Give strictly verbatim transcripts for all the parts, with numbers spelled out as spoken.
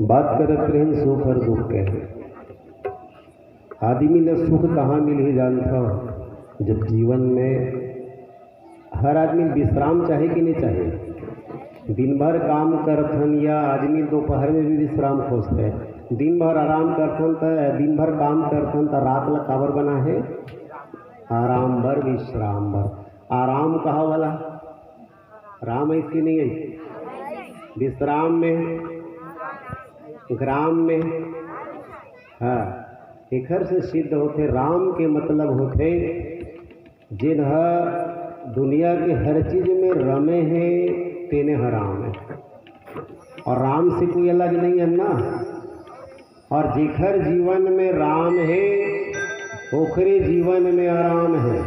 बात करत रहेन सुख और दुख के। आदमी ल सुख कहाँ मिलही जानथव? जब जीवन में हर आदमी विश्राम चाहे कि नहीं चाहे? दिन भर काम करथन या आदमी दोपहर में भी विश्राम खोजथे। दिन भर आराम करथन त दिन भर काम करथन त रात ला काबर बना है? आराम बर, विश्राम बर। आराम कहा वाला? राम ऐसी नहीं है, विश्राम में, ग्राम में। हाँ, एखर से सिद्ध होथे, राम के मतलब होथे जेन ह दुनिया के हर चीज में रमे हे, तेने ह राम है। और राम से कोई अलग नहीं है ना। और जेखर जीवन में राम है, ओखरे जीवन में आराम है।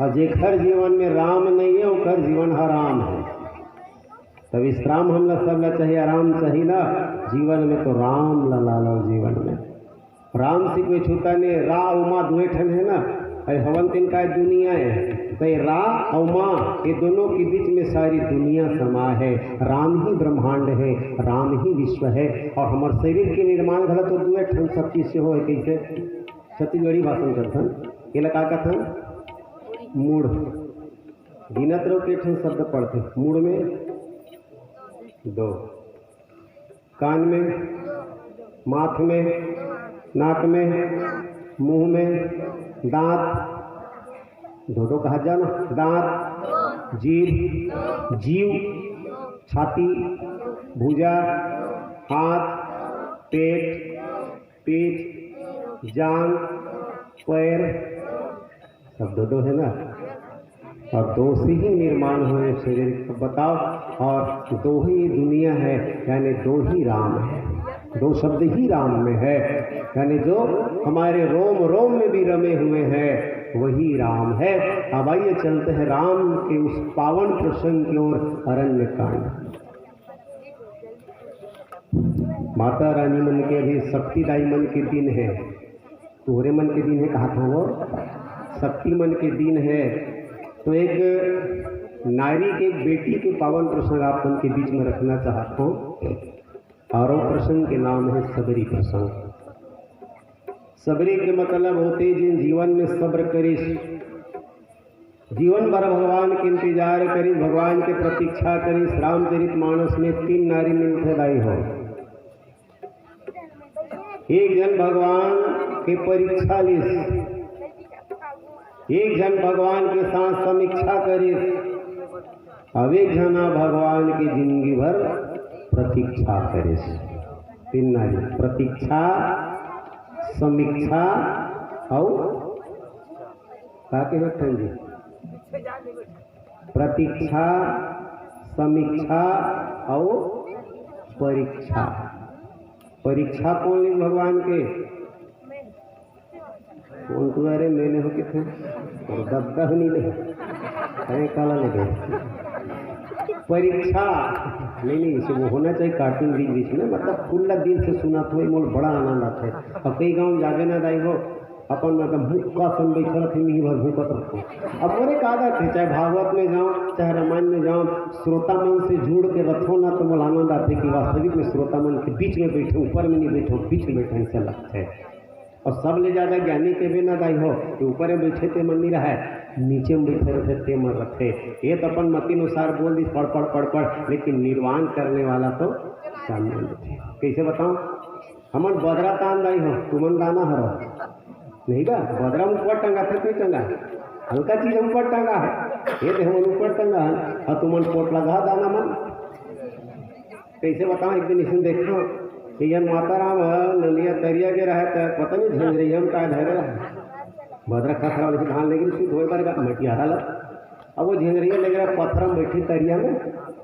और जेखर जीवन में राम नहीं है, ओखर जीवन हराम है। तब विश्राम हमला सबला चाहिए, आराम चाहिए ना। जीवन में तो राम ला लालो जीवन में। राम से कोई छूता नहीं। रा अउ माँ दुए ठन है ना, अरे हवन तिन का दुनिया है। तो ये रा अउ माँ, ये दोनों के बीच में सारी दुनिया समा है। राम ही ब्रह्मांड है, राम ही विश्व है। और हमारे शरीर के निर्माण घला तो दुए ठन शक्ति से हो है। कैसे? छत्तीसगढ़ी भाषण करथन, ये ला का कथन? मूड़। गिनत रहो के ठन शब्द पढ़ते। मूड़ में दो, कान में, माथ में, नाक में, मुंह में, दांत, दो दो कहा जाना, दांत, जीभ, जीव, छाती, भुजा, हाथ, पेट, पीठ, जांग, पैर, सब दो दो है ना। और दो से ही निर्माण हुए शरीर को बताओ, और दो ही दुनिया है, यानी दो ही राम है। दो शब्द ही राम में है, यानी जो हमारे रोम रोम में भी रमे हुए हैं, वही राम है। अब आइए, चलते हैं राम के उस पावन प्रसंग की ओर, अरण्य कांड। माता रानी मन के, अभी शक्ति दाई मन के दिन है, तोहरे मन के दिन है, कहा था वो, शक्ति मन के दिन है। तो एक नारी के, एक बेटी के पावन प्रसंग आप मन के बीच में रखना चाहता हूँ। और वो प्रसंग के नाम है सबरी प्रसंग। सबरी के मतलब होते जिन जीवन में सब्र करिस, जीवन भर भगवान के इंतजार करिस, भगवान के प्रतीक्षा करिस। रामचरित मानस में तीन नारी मिलथे दाई हो। एक झन भगवान के परीक्षा लिस, एक झन भगवान के साथ समीक्षा करिस, अब एक झन भगवान के जिंदगी भर प्रतीक्षा करिस। तीन नारी, प्रतीक्षा, समीक्षा अउ का कहे बच्चन जी? प्रतीक्षा, समीक्षा अउ परीक्षा। परीक्षा कौन ली भगवान के? कौन तुम्हारे मैंने हो किथे? और दबदह नहीं ले। अरे काला ले गए। परीक्षा नहीं, नहीं, इसे वो होना चाहिए कार्टून बीच बीच में, मतलब खुला दिल से सुना तो मोल बड़ा आनंद आता है। अब कई गांव जाबे ना दाई हो, अपन मतलब भूखा सन बैठल रखे, मिही भर भूखत रखो। अब मोरे का आदत है, चाहे भागवत में जाओ, चाहे रामायण में जाओ, श्रोता मन से जुड़ के रखो ना, तो मोला आनंद आते कि वास्तविक में श्रोता मन के बीच में बैठे, ऊपर में नहीं बैठे, बीच में बैठे, ऐसा लगता है। और सब ले ज्यादा ज्ञानी के भी ना दाई हो कि ऊपर में बैठे ते मन नहीं रहा है, नीचे में बैठे रहते ते मन रखे। ये तो अपन मति अनुसार बोल दी, पढ़ पढ़ पढ़ पढ़, लेकिन निर्वाण करने वाला तो सामने बैठे। कैसे बताओ? हमन बदरा तान दाई हो, तुमन दाना हरो। नहीं बा, बदरा ऊपर टंगा थे, कोई टंगा? हल्का चीज ऊपर टंगा है, ये दे हमन ऊपर टंगा है, और तुमन पोट लगा दाना मन। कैसे बताओ, एक दिन इसने देखा कि यन माता राम ह नलिया तरिया के रहे, त पता नहीं झंझरिया में का धरे रहे। बदरा खसरा वाले से धान लेके शुद्ध होए बर का मटियारा ला। अब वो झंझरिया लग रहा पत्थर में बैठी तरिया में,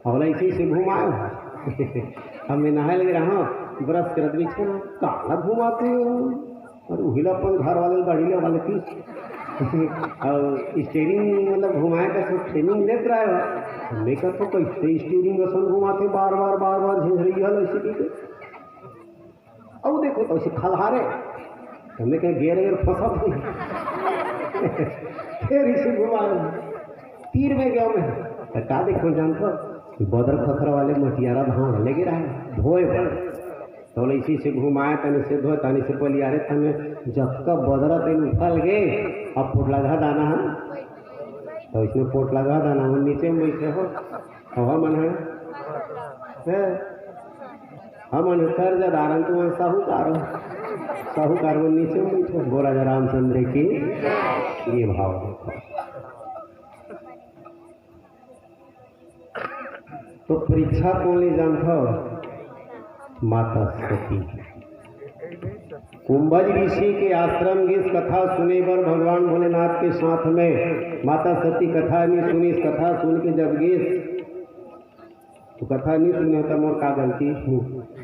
और ऐसे ही से घुमाए। अब मैं नहाए लग रहा हूँ, ब्रश करत बिछे ना, काला घुमाते हो। और उहिला अपन घर वाले गाड़ी ले वाले की। और स्टीयरिंग मतलब घुमाए का सब ट्रेनिंग लेत रहा है। मैं कहता हूँ, कैसे स्टीयरिंग असन घुमाते बार बार, बार बार झंझरिया ला ऐसे की। अब देखो तो ऐसे खलहारे, तो मैं कहे गेर वेर फंसा था। फिर इसे घुमा तीर में गया मैं। तो का देखो जानत हो? बदर खखर वाले मटियारा धान लेके रहा है, धोए बर। तो ऐसी से घुमाए, तनी से धोए, तनी से पलियारे, तनी जतका बदरा तेन उफल गे, अब पोटलगहा दाना है, तो इसमें पोटलगहा दाना, वो नीचे में बैठे हो, हवा मन है, है? हमन कर्जदार हन, तुमन साहूकार हो। साहूकार मन नीचे में बैठे। बोला जा रामचंद्र की। ये भाव देखो। तो परीक्षा कोन ले जानथव? माता सती। कुंभज ऋषि के आश्रम गिस कथा सुने बर भगवान भोलेनाथ के साथ में। माता सती कथा नहीं सुनिस, कथा सुन के जब गिस तो कथा नहीं सुने तो मोर का गलती?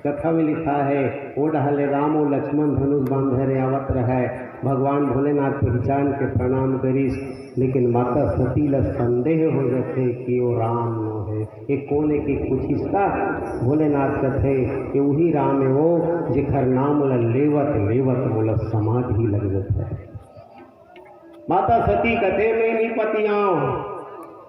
कथा में लिखा है, ओ डहले राम ओ लक्ष्मण धनुष बांधे रे आवत रहे। भगवान भोलेनाथ पहचान के प्रणाम करिस, लेकिन माता सती ला संदेह हो जाथे कि ओ राम नो है, ये कौन है कि कुछ इसका? भोलेनाथ कथे कि वही राम है वो, जेकर नाम ला लेवत लेवत मोला समाधि लग जाता है। माता सती कथे, "मैं नहीं पतियाव,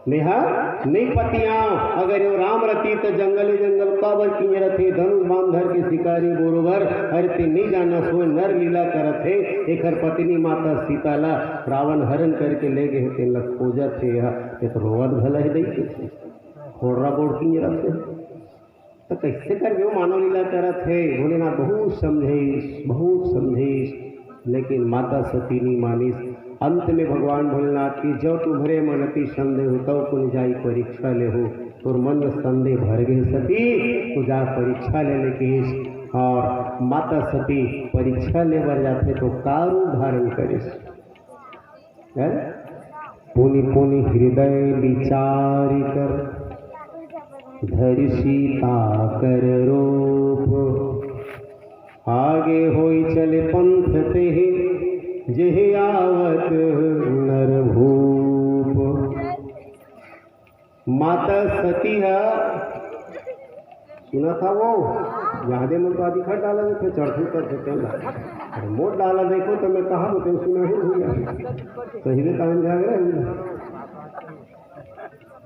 मेहा नहीं पतियाव। अगर यो राम रती त जंगले जंगल काबर किंजरत हे, धनुष बाण धर के शिकारी बरोबर। अरे ते नहीं जाना, सोए नर लीला करत हे।" एकर पत्नी माता सीता ला रावण हरण करके ले गए हे, तेन ला खोजत हे। यह एक रोवत घला हे दई के, खोड़रा बोड़ किंजरत हे। तो कैसे करबे, वो मानव लीला करत हे। भोलेनाथ बहुत समझेस, बहुत समझेस, लेकिन माता सती नहीं मानिस। अंत में भगवान भोलेनाथ की, "जो तुम्हरे मन अति संदेह, तव पुनि जाई परीक्षा लेहु।" तोर मन में संदेह भर गए सती, तो जा परीक्षा ले ले कहिस। और माता सती परीक्षा ले बर जाथे तो का रूप धारण करिस? हैं? पुनि पुनि हृदय विचारि कर, धरि सीता कर रूप। आगे होई चले पंथ तेहि, जेहि आवत नर भूप। माता सती ह सुनत हव, यादे मन तो आदि खट डाला देथे, चढ़थू करथे तेन ला। अरे मोर डाला देखो तो मैं कहा तो तेन सुना ही भूल गया। सही में तान जाग रहे हैं।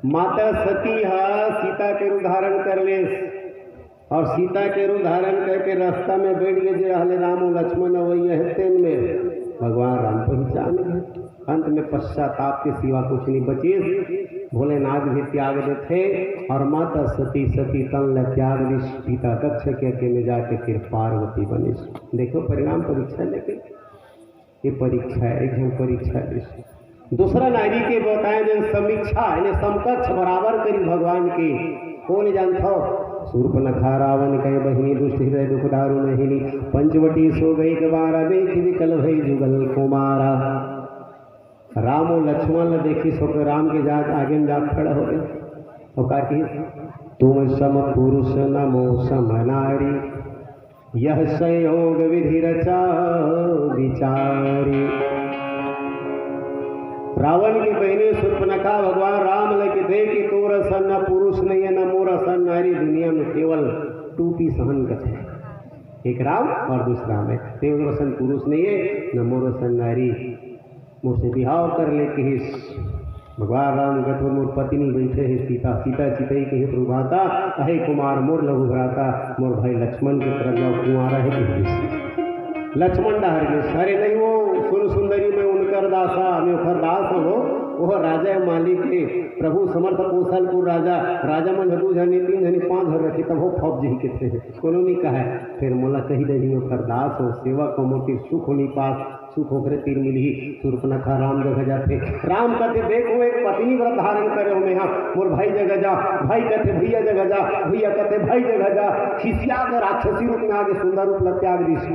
माता सती ह सीता के रूप धारण कर लेस और सीता के रूप धारण करके रास्ता में बैठ गए, जे रहले राम और लक्ष्मण अवैया है तेन में भगवान राम पहचान गए। अंत में पश्चाताप के सिवा कुछ नहीं बचिस। भोलेनाथ भी त्याग देथे और माता सती सती तन ल त्याग दिस, पिता दक्ष के यज्ञ में जाके फिर पार्वती बनिस। देखो परिणाम, परीक्षा लेके, ये परीक्षा है, एक झन परीक्षा दिस। दूसरा नारी के बताए, जो समीक्षा यानी समकक्ष बराबर करी भगवान के, कौन जानथव? शूर्पणखा रावण के बहिनी, दुष्ट हृदय दुख दारुण हिनी, पंचवटी सो गई गवारा, देख विकल भई जुगल कुमारा। राम और लक्ष्मण ल देखिस, ओकर राम के जात आगे में जात खड़ा हो गए। वो का कहिस, "तुम सम पुरुष न मो सम नारी, यह संयोग विधि रचा विचारी।" रावण की बहिनी शूर्पणखा भगवान राम ल कथे कि तोर असन न पुरुष नहीं है, न मोर असन नारी, दुनिया में केवल टू पीस हन कथे। एक राम और दूसरा मैं, तेरे असन पुरुष नहीं है, न मोर असन नारी। मोर से बिहाव कर ले कहिस। भगवान राम कथे, मोर पत्नी बैठे हे सीता, सीता चितई कहे प्रभु भ्राता, अहे कुमार मोर लघु भ्राता, मोर भाई लक्ष्मण के तरफ जाओ, कुंवारा है कहिस। लक्ष्मण डहर गे, अरे नहीं वो सुन सुंदरी, मैं उनकर दासा, मैं ओकर दास हो, वो राजा मालिक है, प्रभु समर्थ कौशलपुर राजा, राजा मन दू झनी, तीन झनी, पांच झन रखे, तब वो फौज जी के थे, कोनो नहीं कहे। फिर मोला कही देही, ओकर दास हो, सेवक हो, मोती सुख नहीं पास, सुख ओकरे तीर मिलही। शूर्पणखा राम जगह जाथे। राम कथे, "देखो, एक पत्नी व्रत धारण करे हो, मेहा मोर भाई जगह जा।" भाई कथे, "भैया जगह जा।" भैया कथे, "भाई जगह जा।" खिसिया के राक्षसी रूप में आगे सुंदर रूप ल त्याग दिस।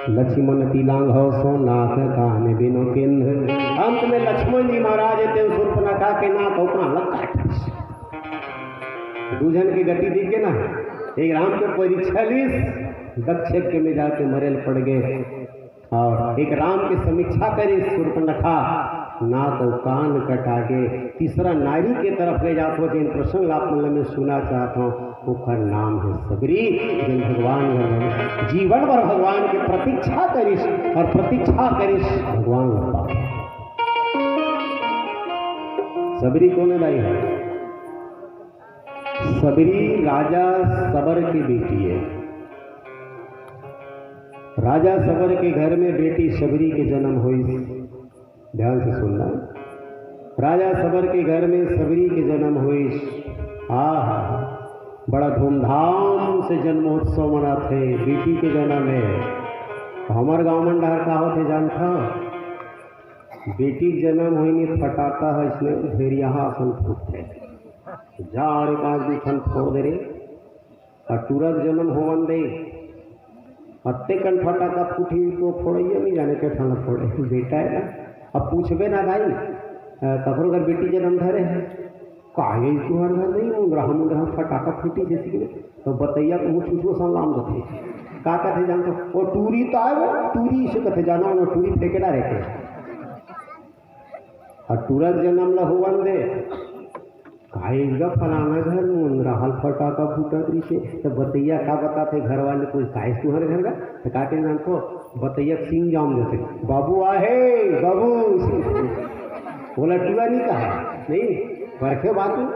लक्ष्मण ती लांघव सो नाक कान बिनु किंध। अंत में लक्ष्मण जी महाराज तेन शूर्पणखा के नाक अउ कान ल काट दिस। दू झन के गति दिख गे ना, एक राम के परीक्षा लिस, दक्ष यज्ञ में जाके मरे ल पड़ गए। और एक राम के समीक्षा करे शूर्पणखा, नाक अउ कान कटा गे। तीसरा नारी के तरफ ले जात हो, जेन प्रसंग आप मन ल मैं सुना चाहत हूँ, ओकर नाम है सबरी, जेन भगवान ल जीवन भर भगवान के प्रतीक्षा करिस और प्रतीक्षा करिस भगवान ल पाके। सबरी कोन दाई है? सबरी राजा सबर के बेटी है। राजा सबर के घर में बेटी सबरी के जन्म होइस। ध्यान से सुनना, राजा सबर के घर में सबरी के जन्म होइस। आहा, बड़ा धूमधाम से जन्मोत्सव मनाथे, बेटी के जन्म हे। हमर गांव मन डहर का होथे जानथव? बेटी के जन्म होइस, फटाका ह इसने ढेरिया असन फूटथे। जा रे, पांच दू ठन फोड़ दे रे। अउ टूरा के जन्म होवन दे, अत्ते कन फटाका फूटही तो फोड़इया नहीं जाने के ठाना फोड़े। बेटा हे ना, अब पूछबे ना दाई, अ, ककरो घर बेटी जन्म धरे हे, काहे तुहर घर नहीं मुंदरा, मुंदरा फटाका फूटी जैसे कि तो बतइया के मुंह छुछुआ सन लाम देथे। का कथे जानथव? ओ टूरी तो आय, वो टूरी इसे कथे, जानो ना, टूरी फेंके डारे के। अउ टूरा के जन्म ला होवन दे, काहे गा फलाना घर मुंदरा हल फटाका फूटत रहिसे, त बतइया का बताथे घर वाले, कोई काहे तुहर घर गा? त का के जानथव? बतइया के सींग जाम देथे, "बाबू आहे, बाबू।" ओला टूरा नहीं कहा, नहीं, परखे बात में,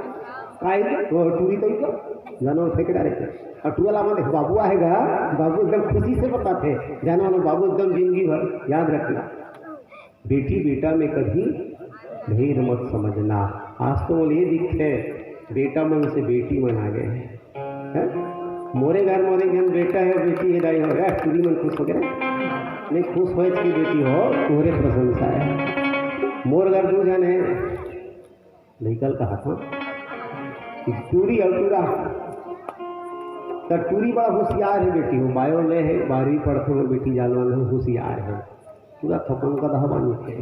काहे गा? वो टूरी तई का, जानो फेंक डारे के। अउ टूरा ला मन देख, "बाबू आहे गा, बाबू," एकदम खुशी से बताथे, जानो ना, बाबू एकदम जिंदगी भर याद रखना। बेटी बेटा में कभी भेद मत समझना। आज तो मोला ये दिखथे, बेटा मन से बेटी मन आगे हे, हैं? मोरे घर मोरे जन बेटा हे, बेटी हे, दाई हो, ए, टूरी मन खुश हो गे। नहीं, खुश होय के बेटी हो, तोरे प्रशंसा हे। मोर घर दू जन हे, लइका ल कहाथंव, टूरी अउ टूरा। त टूरी बड़ा होशियार हे बेटी हो, बायो ले हे, बारहवीं पढ़थे, मोर बेटी जालवान हे, होशियार हे। टूरा थोकन का दहा बानी हे।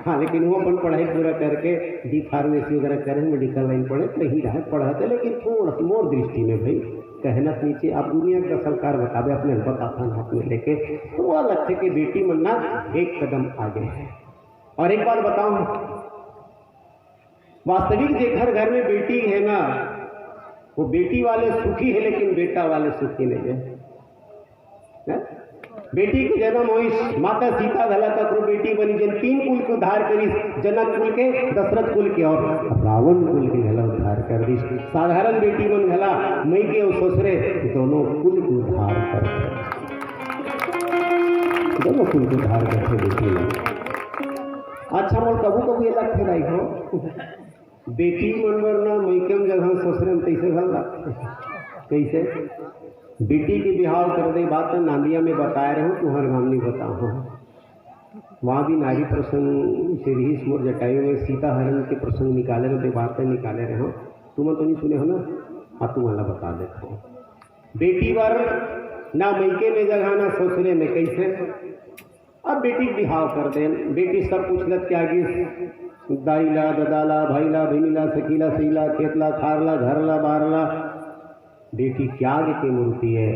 हाँ, लेकिन वो अपन पढ़ाई पूरा करके डी फार्मेसी वगैरह करे, मेडिकल लाइन पढ़े, कहीं रहे पढ़त हे, लेकिन थोड़ा सा मोर दृष्टि में भाई, कहना नीचे, आप दुनिया का सरकार बताबे, अपने बताथंव अपने लेके, तो वो लगथे कि बेटी मन ना एक कदम आगे हे। अउ एक बात बतावंव, वास्तविक जेकर घर में बेटी हे ना, वो बेटी वाले सुखी हे, लेकिन बेटा वाले सुखी नहीं हे। हैं? बेटी के जन्म होइस, माता सीता घला ककरो बेटी बनी, जेन तीन कुल के उद्धार करिस, जनक कुल के, दशरथ कुल के अउ रावण कुल के घला उद्धार कर दिस। साधारण बेटी मन घला मइके अउ ससुरे दोनों कुल के उद्धार करथे, दोनों कुल के उद्धार करथे बेटी मन। अच्छा, मोला कभू कभू ये लगथे दाई हो, बेटी मन बर ना मइके म जगह ससुरे म तइसे घल लगथे। कइसे? बेटी के बिहाव कर दे बात नांदिया में बताए रहेंव, तुंहर गांव नहीं बतावंव। वहाँ भी नारी प्रसंग से रिहिस, मोर जटायु में सीता हरण के प्रसंग निकाले रहेंव, बात निकाले रहेंव। तुमन तो नहीं सुने हो ना, हाँ, तुमन ला बता देथंव। बेटी बर ना मइके में जगह ना ससुरे में, कइसे? अब बेटी के बिहाव कर देन, बेटी सब कुछ ल त्यागिस, दाई ला, ददा ला, भाई ला, बहिनी ला, सखी ला, सही ला, खेत ला, खार ला, घर ला, बार ला। बेटी त्याग के मूर्ति हे,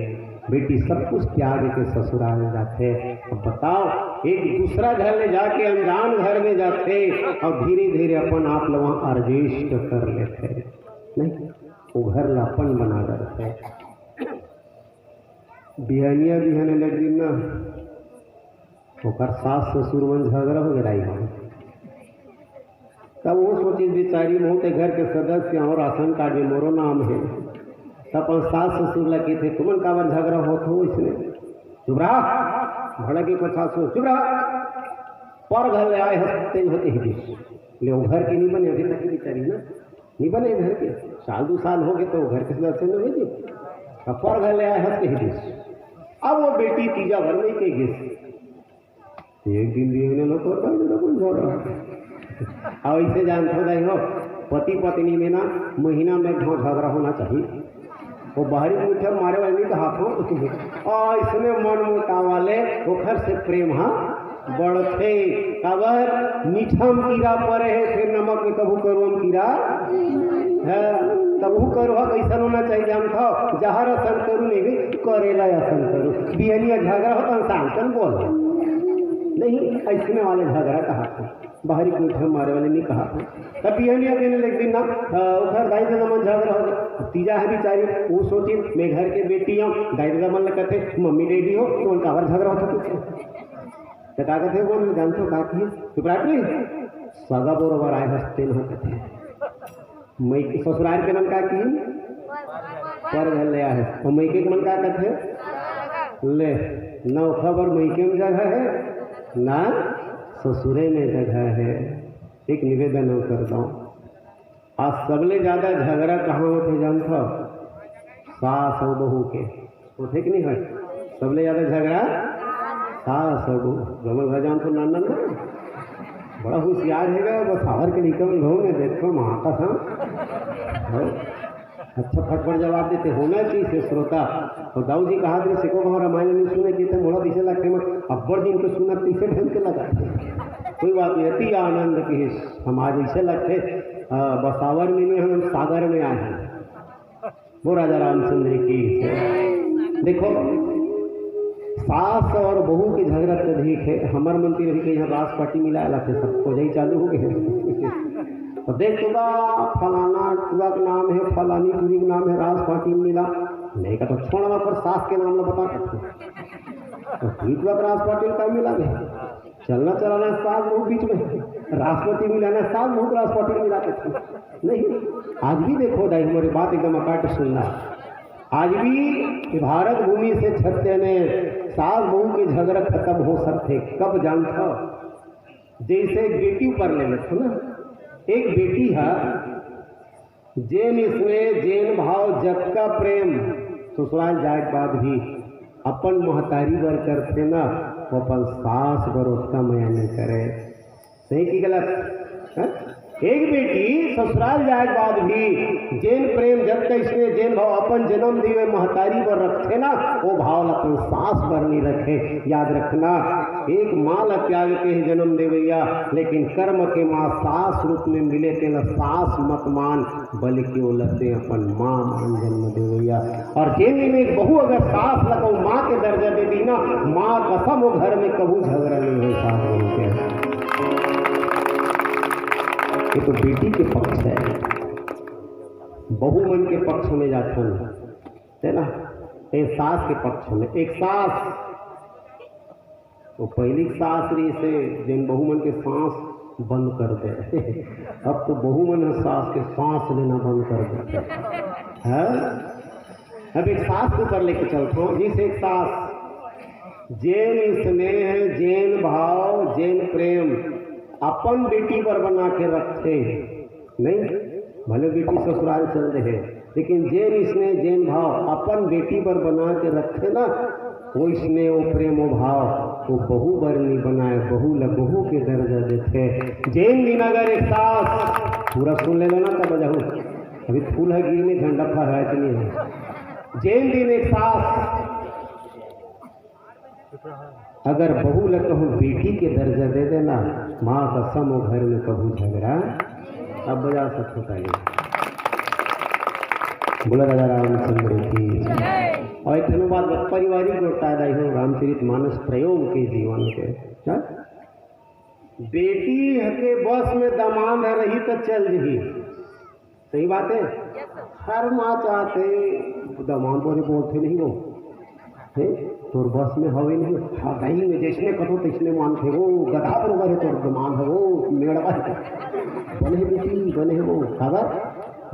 बेटी सब कुछ त्याग के ससुराल जाथे। अब बताओ, एक दूसरा घर ले जाके अनजान घर में जाथे अउ धीरे धीरे अपन आप ला वहाँ adjust कर लेथे, नहीं, वो घर ला अपन बना लेथे। बिहनिया बिहने ले एक दिन ना ओकर सास ससुर मन झगड़ा हो गे राई हो। तब वो सोचिस, "बेचारी, महूं तो घर के सदस्य हंव, राशन कार्ड में मोरो नाम हे।" तब अपन सास ससुर ला कहिथे, "तुमन काबर झगड़ा होत हो इसने? चुप रहा।" भड़क के पचास हो, "चुप रहा। पर घर ले आए हस, तेन हो कहि दिस।" ले वो घर के नहीं बने अभी तक बेचारी ना। नहीं बने घर के, साल दू साल हो गे तो घर के सदस्य नहीं होय जी। अब पर घर ले आए हस कहि दिस। अब वो बेटी तीजा भर में कहि गिस। एक दिन बिहने लो तो भाई मेरा कोई झगड़ा। अब ऐसे जानथो दाई हो, पति पत्नी में ना महीना में एक घाव झगड़ा होना चाहिए। वो बाहरी मुठिया मारे वाले नहीं कहाथो, अइसने मन मोटाव वाले ओखर से प्रेम हा बढ़थे। काबर? मीठा म कीरा परे हे, फेर नमक में कभू करुआ म कीरा। हाँ, तब वो करुआ कइसन होना चाहिए जानथो? जहर असन करू नहीं, करेला असन करू। बिहनिया झगड़ा होत, शाम कन बोल। नहीं, अइसने वाले झगड़ा कहाथे, बाहरी मुठिया मारे वाले नहीं कहाथे। तब बिहनिया दिन ले एक दिन ना, अ, ओखर दाई ददा मन झगड़ा हो गे। अब तीजा हे बिचारी, वो सोचिस, "मैं घर के बेटी हंव।" दाई ददा मन ल कथे, "मम्मी डैडी हो, तुमन काबर झगड़ा होत हो?" त का कथे, बोल, जानथो का कही? चुप रह रे। सगा बरोबर आए हस, तेन ह कथे। मइके ससुरार के मन का कही? पर घर ले आए हस। अउ मइके के मन का कथे? ले, ना ओखर बर मइके में जगह हे, ना ससुरे में जगह हे। एक निवेदन अउ कर दंव, आज सबले ज्यादा झगड़ा कहाँ होथे जानथव? सास अउ बहू के। होथे कि नहीं होय? सबले ज्यादा झगड़ा सास अउ बहू। गमल भाई जान तो नान नान ना। बड़ा होशियार हे गा, बसावर के लइका मन घूम में देखो महाका था। अच्छा फटफट जवाब देते होना चाहिए श्रोता। तो दाऊ जी कहा थे, "सिको कहो रामायण नहीं सुने," कहते मोला पीछे लगते मैं अब्बड़ दिन को सुना पीछे ढंग के लगा। कोई बात नहीं, अति आनंद की समाज ऐसे लगते। अ, बसावर में नहीं, हम सागर में आए हैं। वो राजा रामचंद्र की। देखो, सास और बहू के झगड़ा तो ठीक है, हमर मन तीर भी कहीं रास पार्टी मिला ला थे, सब खोजई चालू हो गए। तो देख तो बा, फलाना टुरा के नाम है, फलानी टुरी के नाम है, रास पार्टी मिला। नहीं का तो छोड़, पर सास के नाम ला बता सकते। तो टुरा के रास पार्टी का मिला गया। चलना चलाना सास बहू बीच में, राष्ट्रपति मिलाना सास बहू राष्ट्रपति मिला के। नहीं, आज भी देखो दाई, हमारी बात एकदम अकाट सुनना। आज भी भारत भूमि से छत्ते में सास बहू के झगड़ा खत्म हो सकते। कब जानता? जैसे एक बेटी ऊपर ले लेते ना, एक बेटी है, जेन स्नेह, जेन भाव, जतका प्रेम ससुराल जाए के बाद भी अपन महतारी बर करथे ना, वो अपन सास बर ओतका मया नहीं करे। सही कि गलत? हैं? एक बेटी ससुराल जाए के बाद भी जेन प्रेम, जतका स्नेह, जेन भाव अपन जन्म देवे महतारी बर रखथे ना, वो भाव ला अपन सास बर नहीं रखे। याद रखना, एक माँ ला त्याग के हे जन्म देवैया, लेकिन कर्म के माँ सास रूप में मिले तेला सास मत मान, बल्कि ओला ते अपन माँ मान जन्म देवैया। और जेन दिन एक बहू अगर सास ला कहूँ माँ के दर्जा दे दी ना, माँ कसम वो घर में कभू झगड़ा नहीं होय सास बहू के। ये तो बेटी के पक्ष है, बहू मन के पक्ष में जाथन, है ना? ये सास के पक्ष में एक सास वो पहिली के सास रहिसे, जेन बहू मन के सांस बंद कर दे। अब तो बहू मन ह सास के सांस लेना बंद कर दे। हैं? अब एक सास के ऊपर लेके चलथों, जिस एक सास जेन स्नेह, जेन भाव, जेन प्रेम अपन बेटी पर बना के रखथे, नहीं, भले बेटी ससुराल चल रहे, लेकिन जेन स्नेह, जेन भाव अपन बेटी पर बना के रखथे ना, वो स्नेह, वो प्रेम, वो भाव, वो बहू बर नहीं बनाए, बहू ला बहू के दर्जा देथे। जेन दिन अगर एक सास, पूरा सुन लेना ना, तब बजाऊ, अभी फूल है गिर में झंडा फहराए तो नहीं है। जेन दिन एक सास अगर बहू ल कहूँ बेटी के दर्जा दे देना, माँ कसम वो घर में कभू झगड़ा। अब बजा सकते ताली। बोला राजा रामचंद्र की। और एक ठन बात पारिवारिक गोठियात हे रामचरित मानस प्रयोग के जीवन के, हाँ? बेटी के बस में दमांद रही तो चल जही। सही बात है। हर माँ चाहथे, दमांद बोले बोलथे नहीं वो, हे, तोर बस में हवे नहीं। हाँ, दही में जैसने कथो तैसने मानथे वो, गधा बरोबर है तोर दमांद है वो, मेड़वा है। बने बेटी, बने वो, काबर?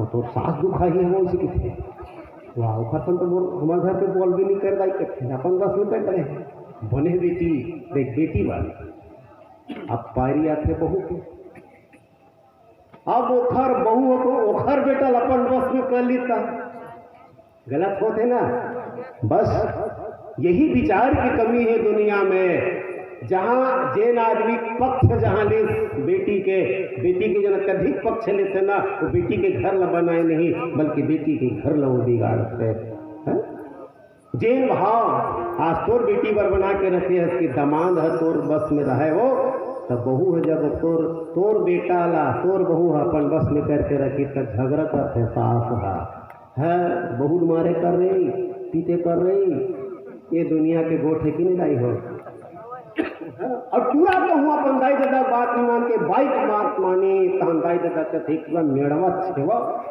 वो तोर सास दुखाही है वो, इसे किथे। वाह, ओखर सन तो बोल, हमारे घर पे बोल भी नहीं कर दाई करथे, अपन बस में कर रहे। बने बेटी, देख बेटी वाली। अब पारी आथे बहू के। अब ओखर बहू हो तो ओखर बेटा ल अपन बस में कर ली त गलत होथे ना। बस यही विचार की कमी है दुनिया में, जहाँ जेन आदमी पक्ष जहाँ ले बेटी के, बेटी के जन अत्यधिक पक्ष लेथे ना, वो बेटी के घर ल बनाए नहीं, बल्कि बेटी के घर ल वो बिगाड़थे। हैं? जेन भाव आज तोर बेटी बर बना के रखे हस कि दमांद ह तोर बस में रहय वो, त बहू ह जब तोर, तोर बेटा ला तोर बहू ह अपन बस में करके रखी, त झगड़ा करथे सास ह, "है, बहू ल मारे कर रही, पीटे कर रही, ये दुनिया के गोठ है कि नहीं दाई हो?" और पूरा कहूँ अपन दाई ददा बात नहीं मान के बाइक मात मानी, तहन दाई ददा कथे, "पूरा मेड़वा छेवा।"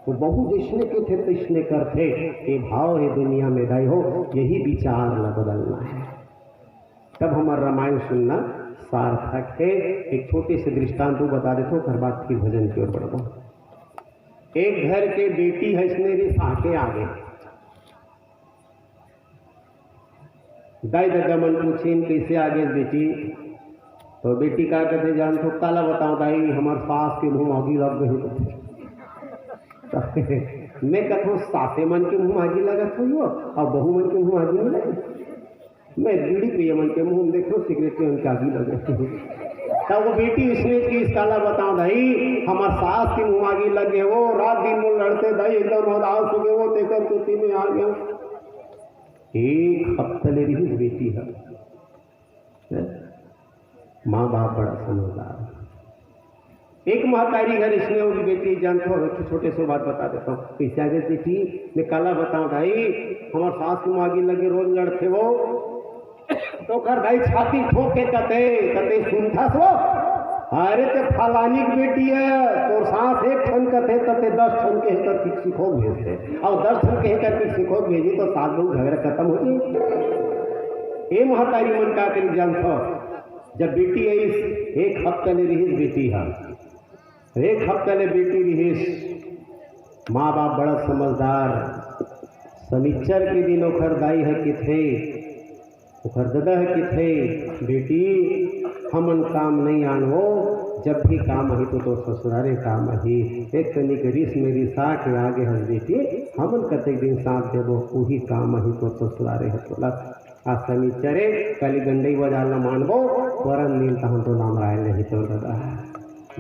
तो बहू जैसने कथे तैसने करथे। ये भाव है दुनिया में दाई हो, यही विचार ला बदलना है, तब हमार रामायण सुनना सार्थक है। एक छोटे से दृष्टांत वो बता देता हूँ, ओकर बाद फिर भजन की ओर बढ़बो। एक घर के बेटी है, इसने भी साके आगे दाई ददा मन पूछिन, "कइसे आ गेस बेटी?" तो बेटी का कथे, "जानथो काला बतावं दाई, हमर सास के मुंह म आगी लग गे।" मैं कथों, "सासे मन के मुंह म आगी लगत होही, अउ बहू मन के मुंह म आगी नइ लगे?" मैं बीड़ी पिए मन के मुंह म देखों, सिगरेट पिए मन के आगी लगे। तब वो बेटी अइसने कहिस, "काला बतावं दाई, हमर सास के मुंह म आगी लग गे वो, रात दिन मोर लड़थे दाई, एकदम हदास हो गे वो, तेकर सेती मैं आ गेंव।" एक हफ्ता ले रिहिस बेटी ह। हैं? माँ बाप बड़ा समझदार। एक महतारी घर अइसने होही बेटी, जानथो, एक ठो छोटे से बात बता देथों। कइसे आ गेस बेटी, मैं काला बतावं दाई, हमर सास के मुंह म आगी लगे, रोज लड़थे वो। तो ओकर दाई छाती ठोंक के कथे, कथे, "सुनथस वो? अरे ते फलानी के बेटी हे, तोर सास एक ठन कथे, त ते दस ठन के हेकर के सिखोक भेजथे, अउ दस ठन के हेकर के सिखोक भेजही, त सास बहू झगड़ा खतम हो जाही।" ए महतारी मन का करिस जानथो, जब बेटी आइस, एक हफ्ता ले रिहिस बेटी ह, एक हफ्ता ले बेटी रिहिस, माँ बाप बड़ा समझदार। शनिचर के दिन ओखर दाई ह कथे, ओखर ददा ह कथे, "बेटी, हमन काम नइ आन वो, जब भी काम आही तो तोर ससुरारे काम आही। एक कनिक रिस में रिसा के आ गे हस बेटी, हमन कतेक दिन साथ देबो, उही काम आही तोर ससुरारे ह तोला।" आज शनिचरे, काली गंडई बजार ल मानबो, परन दिन तहन तो नाम राय नहीं तो ददा।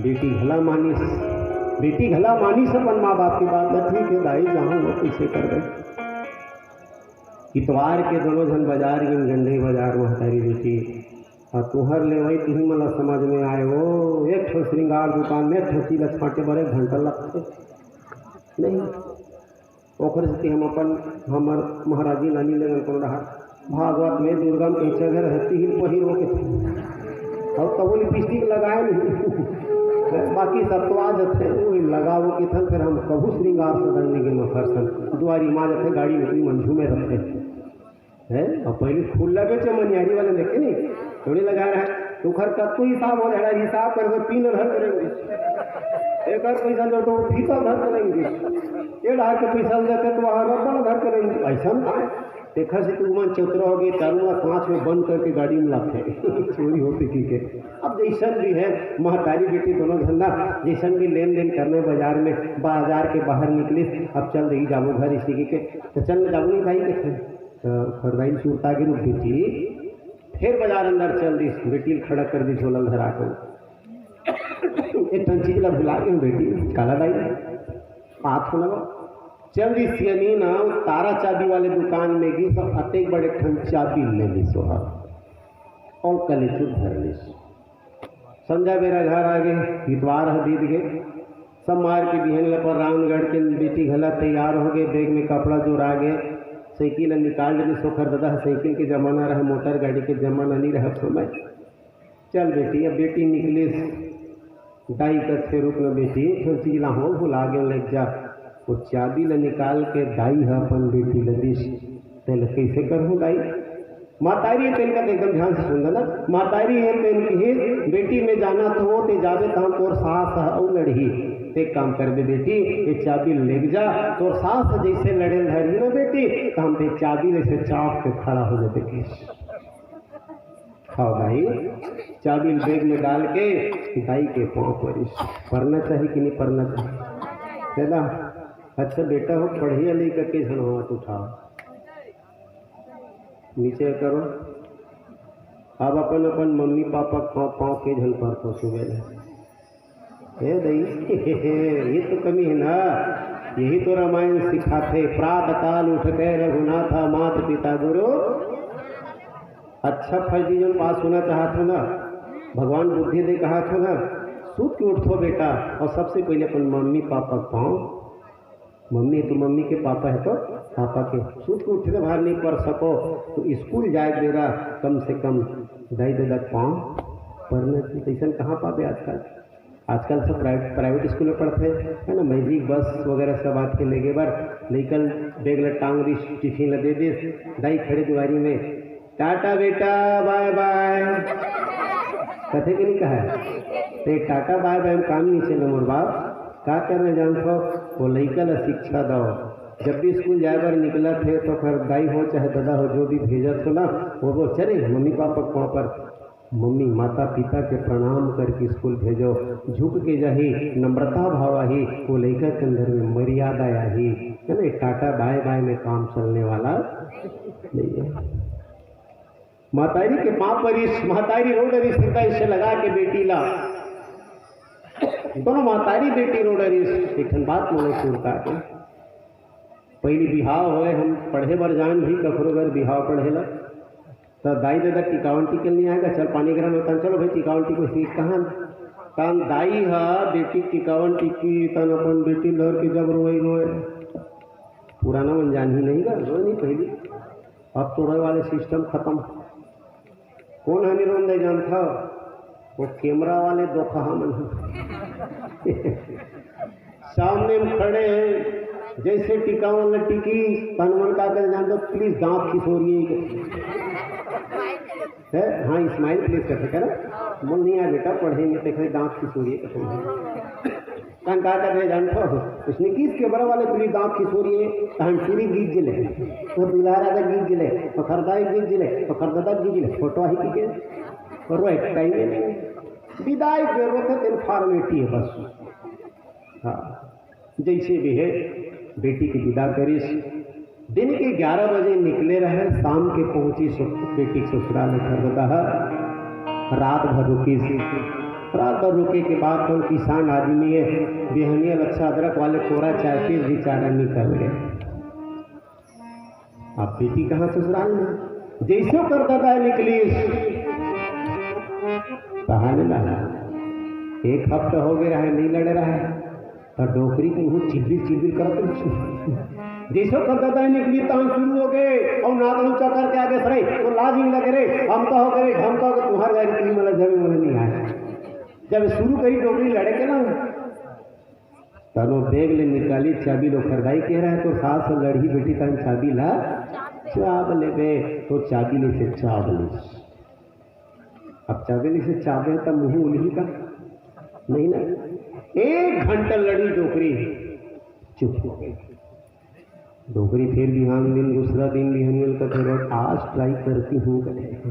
बेटी घला मानिस, बेटी घला मानिस अपन माँ बाप के बात ल, "ठीक हे दाई, जाहूँ वो, कइसे करबे?" इतवार के दोनों झन बजार गेन, गंडई बजार, महतारी बेटी। अउ तुंहर लेवई तुही मन ल समझ में आय वो, एक ठो श्रृंगार दुकान में एक ठो चीज ल छांटे बर एक घंटा लगथे। नहीं, ओखरे सेती हम अपन, हमर महाराजी ल नी लेगन कोनो डहार। भागवत में दुर्गा में कहीं जगह रहती ही पहिर वो के, अउ तबो लिपस्टिक लगाए नहीं। बाकी सब तो आ जाथे, वो लगा वो के थन, फिर हम कभू श्रृंगार सदन नहीं गेन ओखर संग। दुआरी में आ जाथे, गाड़ी में कोई मंझू में रहथे। हैं? अउ पहली खुल्ला बेचे मनियारी वाले देखे नहीं, थोड़ी लगा रहा है। तो ओखर कतको हिसाब हो जाए, हिसाब कर दो, पीन धर करेंगे। एकर पैसा जो तो फीता धर करेंगे। ये ढार के पैसा ले जाते तो वहाँ रबड़ धर करेंगे। ऐसा ना है। देखा से तू मन चौतरा हो गए, तारू ला कांच में बंद करके गाड़ी में लाते। चोरी होती की के। अब जैसन भी है, महतारी बेटी दोनों धंधा, जैसन भी लेन देन करने बाजार में, बाजार के बाहर निकलिस, अब चल रही जाबो घर इसी के, तो चल जाबो नहीं भाई के। त ओखर दाई ल सुरता गे, "रुक बेटी।" फेर बजार अंदर चल दिस, बेटी ल खड़ा कर दिस, झोला ल धरा के। "एक ठन चीज ल भुला गेंव बेटी।" "काला दाई?" "आत हो ना।" चल दिस सियनी ना, तारा चाबी वाले दुकान में गिस, अतेक बड़े ठन चाबी ले लिस ओहा। अउ कलेचुप धर लिस। संझा बेरा घर आ गे, इतवार ह बीत गे। सब मार के बिहन ल पर रामगढ़ के बेटी घला तैयार हो गे, बैग में कपड़ा जोरा गे, साइकिल ल निकाल ले, सोखर ददा ह साइकिल के जमाना रहे, मोटर गाड़ी के जमाना नहीं रहे समय। चल बेटी, अब बेटी निकलिस, दाई कथे, "रुक न बेटी, एक ठन चीज ला हो भुला गे, लेग जा।" वो चाबी ल निकाल के दाई ह अपन बेटी ल दिस। "तेला कइसे करहूँ दाई?" महतारी तेन का एकदम ध्यान से सुन लेना। महतारी हे तेन कहिस, "बेटी मैं जानत हों, ते जाबे त हम तोर सास ह अउ लड़ही। ते एक काम करबे बेटी, ये चाबी लेग जा, तोर सास ह जैसे लड़े ल धरही ना बेटी, त हम ते चाबी ले से चाप के खड़ा हो जाबे।" कहिस, "खाओ दाई।" चाबी बैग में डाल के दाई के पाँव परिस। परना चाही कि नहीं परना चाही? है ना? अच्छा बेटा हो, पढ़िया लइका के झन हाथ उठाओ। नीचे करो। अब अपन अपन मम्मी पापा के पाँव, पाँव के झन परथो सुबह ले। हे दई, ये तो कमी है ना, यही तो रामायण सिखाथे। प्रात काल उठ के रघुनाथा, मात पिता गुरु। अच्छा फर्जी जोन पास होना चाहत हो ना, भगवान बुद्धि दे कहत हो ना, सूत के उठथो बेटा, अउ सबसे पहले अपन मम्मी पापा के पाँव मम्मी तो मम्मी के, पापा हे तो पापा के। सूत के उठे ले भार नहीं पर सको, तो स्कूल जाए बेरा कम से कम दाई ददा के पाँव परना चाहिए। तैसन कहाँ पाबे आजकल? आजकल सब प्राइवेट, प्राइवेट स्कूल में पढ़थे, है ना, मैजिक बस वगैरह सब आथे लेगे बर। लइका ल बैग ल टांग दिस, टिफिन ल दे दिस, दाई खड़े दुआरी में, "टाटा बेटा, बाय बाय।" कथे कि नहीं कहा? "ते टाटा बाय बाय में काम नहीं चले मोर बाप, का करना जानथो, वो लइका ल शिक्षा दो।" जब भी स्कूल जाए बर निकलत हे तो ओकर दाई हो चाहे ददा हो, जो भी भेजत हो ना, वो बोल, "चले मम्मी पापा के पाँव पर, मम्मी माता पिता के प्रणाम करके स्कूल भेजो।" झुक के जाही, नम्रता भाव आही, वो लइका के अंदर में मर्यादा आही, है ना? टाटा बाय बाय में काम चलने वाला नहीं है। महतारी के पाँव परिस, महतारी रो डरिस, हृदय से लगा के बेटी ला। दोनों महतारी बेटी रो डरिस। एक ठन बात मोला सुरता के, पहली बिहाव होए, हम पढ़े बर जान भी कखरो घर बिहाव पढ़े ला, त दाई ददा टिकावन टिकल नहीं आएगा, चल पानी ग्रहण होता, चलो भाई टिकावन टिको सीख कहाँ। तन दाई हा बेटी टिकावन टिकी, तन अपन बेटी लड़ के जब रोए रोए, पुराना मन जान ही नहीं गा, रोए नहीं पहली। अब तो रोए वाले सिस्टम खत्म। कौन हनी रोन दे जानता हो? वो कैमरा वाले दोखहा मन ह। सामने में खड़े हैं, जैसे टिकावन ला टिकी, तन मन का कर जानता हो, "प्लीज दांत खिसोरिए।" है? हाँ, स्माइल प्लीज करते, कह रहा, "मन नहीं आया बेटा, पढ़ेंगे, देख रहे दांत खिसोरिए।" कहते हैं। तन का कर रहे जानता हो? उसने किस कैमरा वाले तुली दांत खिसोरिए, तहन चूड़ी गीत जिले, तो दुल्हा राजा गीत जिले, तो खरदाई गीत जिले, तो खरदादा गीत जिले, फोटो ही की के, और वो एक टाइम में नहीं। विदाई के रोते तेन फॉर्मेलिटी है बस। हाँ, जैसे भी है, बेटी की विदा करिस। दिन के ग्यारह बजे निकले रहे, शाम के पहुंची सु-, बेटी के ससुराल में खरदादा। रात भर रुकी सी। रात भर रुके के बाद तो किसान आदमी है, बिहनिया लच्छा अदरक वाले कोरा चाय पी बेचारा निकल गए। अब बेटी कहाँ ससुराल में, जैसे ओकर ददा निकली, कहानी ना, एक हफ्ता हो गया है, नहीं लड़ रहा है। त डोकरी के मुंह चिलबिल चिलबिल करत रहिस। जैसे ओकर ददा निकली, तहां शुरू हो गए, और नाक ऊंचा करके आगे सरे, तो लाज ही लगे रे, हम तो हो गए, हम तो हो गए, तुम्हारे घर की मतलब जमीन मतलब नहीं आए। जब शुरू करी डोकरी लड़े के ना, तनो बैग ले निकाली चाबी, लो खरदाई कह रहा है, तो सास लड़ही बेटी तन चाबी ला चाब लेबे, तो चाबी ले से चाब ले। अब चाबे ले से चाबे त मुंह उलही का? नहीं ना। एक घंटा लड़ी डोकरी, चुप हो गई। डोकरी फिर बिहान दिन, दूसरा दिन बिहान दिन कहते, "आज ट्राई करती हूँ," कहते।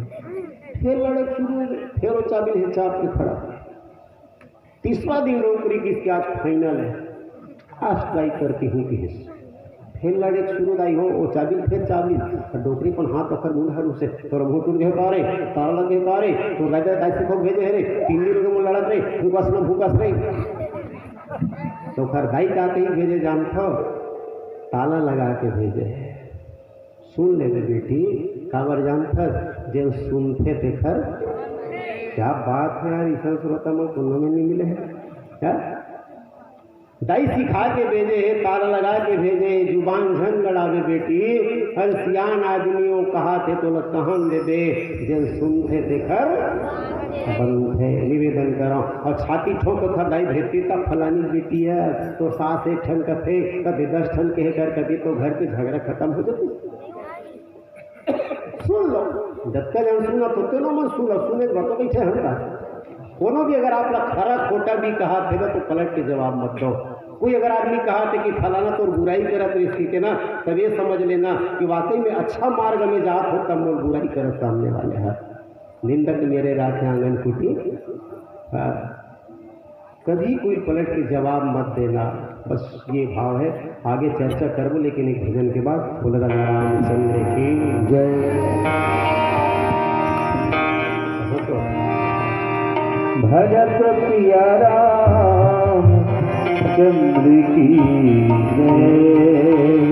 फिर लड़क शुरू हो गई, फिर वो चाबी ले चाब के खड़ा। तीसरा दिन डोकरी किस के आज फाइनल है, आज ट्राई करती हूँ किस। फिर लड़े शुरू दाई हो, वो चाबी फिर चाबी, और डोकरी पर हाथ पकड़ मुंह हरू से, "तोर मुंह टूट गए का रे, तारा लग गए का रे, तो राजा दाई से को भेजे है रे, तीन दिन के मुंह लड़त रे, भूकस ना भूकस रे।" तो खर दाई का कहीं भेजे जानत हो, ताला लगा के भेजे है। सुन लेबे बेटी, काबर जानथस, जेन सुनथे तेखर। क्या बात है यार, ईशान श्रोता मन कोनो में नहीं मिले है क्या? दाई सिखा के भेजे हे, ताला लगा के भेजे हे, जुबान झन लड़ावे बेटी। हर सियान आदमी वो कहा थे तोला कहन देबे, जेन सुनथे तेखर बनथे। निवेदन करौं और छाती ठोक कर दाई भेजती तब फलानी बेटी है, तो सास एक ठन कथे, कभी दस ठन कहे कर, कभी तो घर के झगड़ा खत्म हो जाती। सुन लो, जतका जन सुनत होते ना, मन सुन लो, सुने के बाद तो बैठे हम का। कोनो भी अगर आप ला खरा खोटा भी कहा थे ना, तो पलट के जवाब मत दो। कोई अगर आदमी कहा थे कि फलाना तोर बुराई करत रहिस के ना, तब ये समझ लेना कि वाकई में अच्छा मार्ग में जात हो, तब मोर बुराई करत सामने वाले हैं। निंदक मेरे राखे आंगन कुटी। हाँ। कभी कोई पलट के जवाब मत देना, बस ये भाव है। आगे चर्चा करबो, लेकिन एक भजन के बाद। बोल राजा रामचंद्र की जय। भजत पिया रामचंद्र की जय।